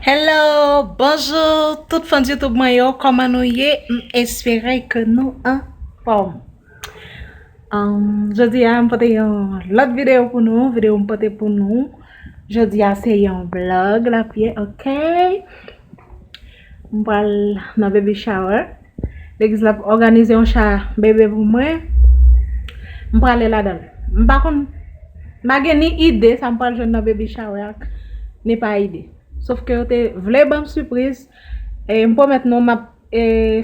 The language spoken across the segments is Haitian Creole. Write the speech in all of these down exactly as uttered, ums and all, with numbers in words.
Hello, bonjou tout fan YouTube mwen yo, kòman nou ye? M espere ke nou anfòm. Um, jodi a m pote yon lòt videyo pou nou, videyo m pote pou nou. Jodi a se yon vlog l ap ye, ok? M pral nan baby shower. Legliz la ap òganize yon cha bebe pou mwen. M prale ladan l. M pa konn, m pa gen ni ide sa m pral jwenn nan baby shower ak ni pa ide. Sof ke yo te vle ban m sipriz. E m pwomèt nou m ap e,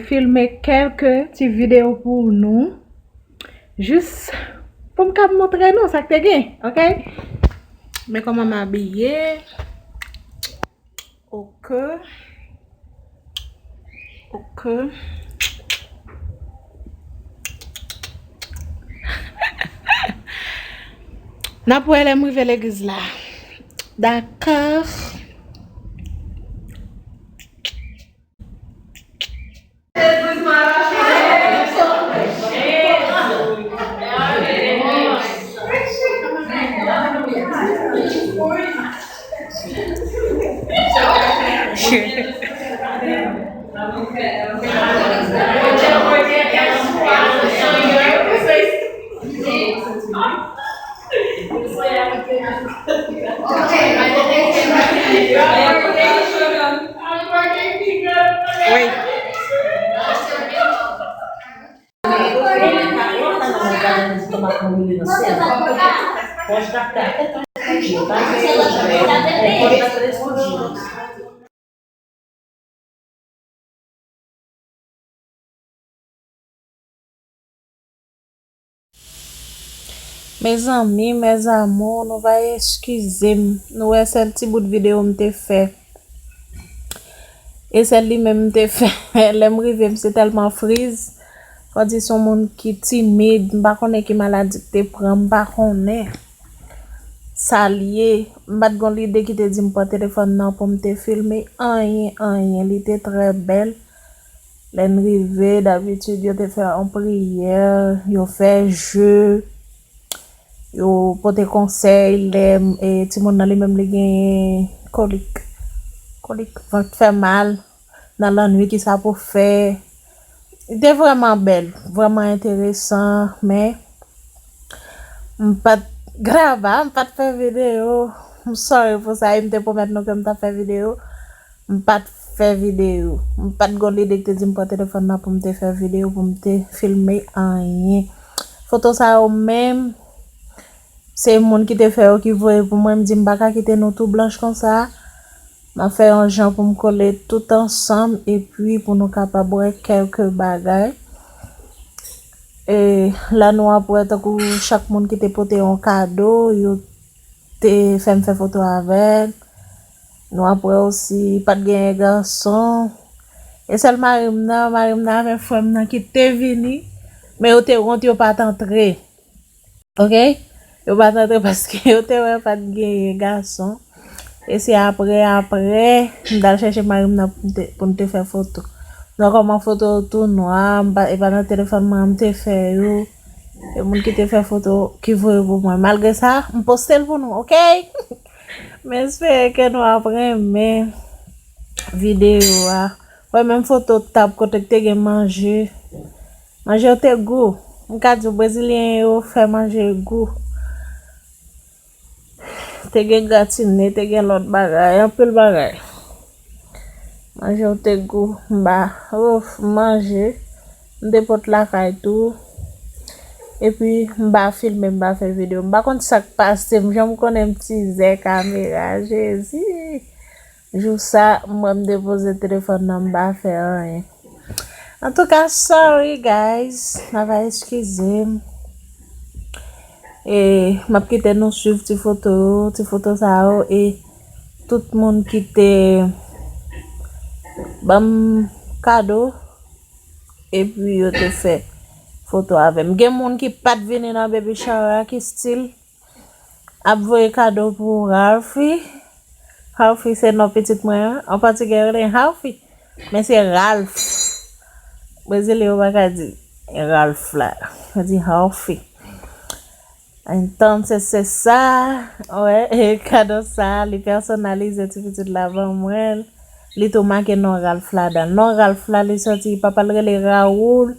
filme kèlke ti videyo pou nou. Jis pou m kab montre nou sa k te gen, ok? Men kòman m abiye. Ok. Ok. N ap wè lè m rive legliz la. Dakò. Mezanmi, mes amours, nou va eskize m. Nou wè sèl ti bout videyo m te fè. E sèl li menm m te fè. Lè m rive, m se tèlman friz. Fò di se yon moun ki timid. M pa konnen ki maladi ki te pran, m pa konnen sa l ye. M pa t gon lide ki te di m pran telefòn nan pou m te filme anyen, anyen. Li te trè bèl. Lè n rive, dabitid, yo te fè yon priyè, yo fè je, yo pote konsèy lè, e, timoun nan li menm li genyen kolik. Kolik, vant fè mal, nan lannwit, kisa pou fè. Li te vrèman bèl, vrèman enteresan, men m pa t grava, m pa t fè videyo. M sorry pou sa, e m te pwomèt nou ke m t ap fè videyo. M pa t fè videyo. M pa t gon lide ki te di m pran telefòn nan pou m te fè videyo, pou m te filme anyen. Foto sa yo menm, se moun ki te fè yo ki voye pou mwen. M di m pa ka kite nou tou blanch konsa. M ap fè yon jan pou m kole tout ansanm epi pou nou kapab wè kèlke bagay. E la nou ap wè tankou chak moun ki te pote yon kado, yo te fè m fè foto avè l. Nou ap wè osi, pa t genyen gason. E sèl mari m nan, mari m nan avèk frè m nan ki te vini. Men yo te wont, yo pa t antre. Ok? Yo pa t antre paske yo te wè pa t genyen gason. E se apre, apre, m t al chèche mari m nan pou m te, pou n te fè foto. Nou wè kòman foto yo tou nwa, m pa, e pa nan telefòn mwen an m te fè yo. E moun ki te fè foto, ki voye pou mwen. Malgre sa, m poste l pou nou, ok? M espere ke nou ap renmen videyo a. Wè menm foto tab kote k te gen manje. Manje yo te gou. M ka di w, brezilyen yo fè manje gou. Te gen gratine, te gen lòt bagay, anpil bagay. Manje yo te gou, m ba, ouf, m manje. M te pot lakay tou. Epi, m ba filme, m ba fè videyo. M pa konn sa k pase m, jan m konnen m tizè kamera, Jezi. Jou sa, m wè m depoze telefòn nan, m pa fè anyen. Antouka, sorry guys, n ava eskize m. E m ap kite nou swiv ti foto yo, ti foto sa yo, e tout moun ki te ban m kado, epi yo te fè foto avè m. Gen moun ki pa t vini nan baby shower a, ki still ap voye kado pou Ralphie. Ralphie se non pitit mwen an. An pòtigè, yo rele Ralphie. Men se Ralph. Brezilyen yo pa ka di Ralph la. Yo di Ralphie. Entonces se sa, wè, e kado sa, li pèsonalize ti pitit la ban mwen. Li tou make non Ralph ladan. Non Ralph la, li sòti, papa l rele Raoul,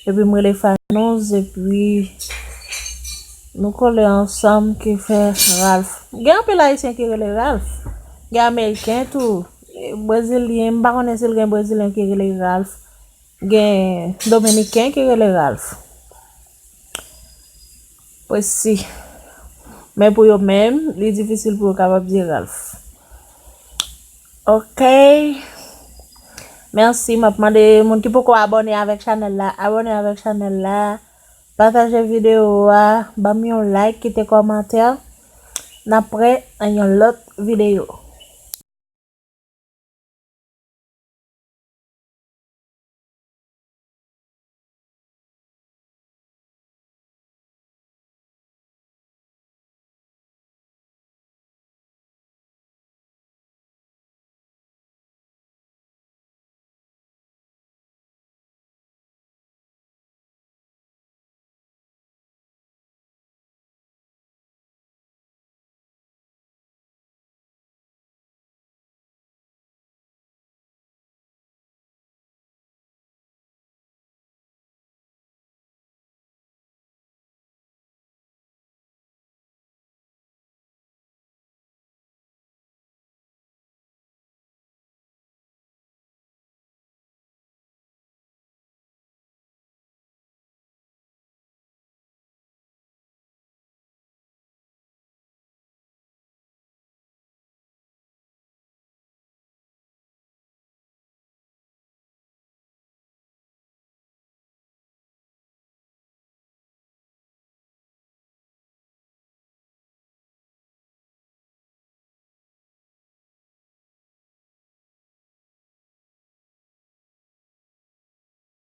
epi m rele Fanous, epi nou kole ansanm ki fè Ralph. Gen anpil Ayisyen ki rele Ralph. Gen Ameriken tou. Brezilyen, m pa konnen si l gen Brezilyen ki rele Ralph. Gen Dominiken ki rele Ralph. Presi. Men pou yo menm, li difisil pou yo kapab di Ralph. Ok. Mèsi, m ap mande moun ki poko abòne avèk chanèl la, abòne avèk chanèl la, pataje videyo a, ban m yon like, kite kòmantè. N ap prè nan yon lòt videyo.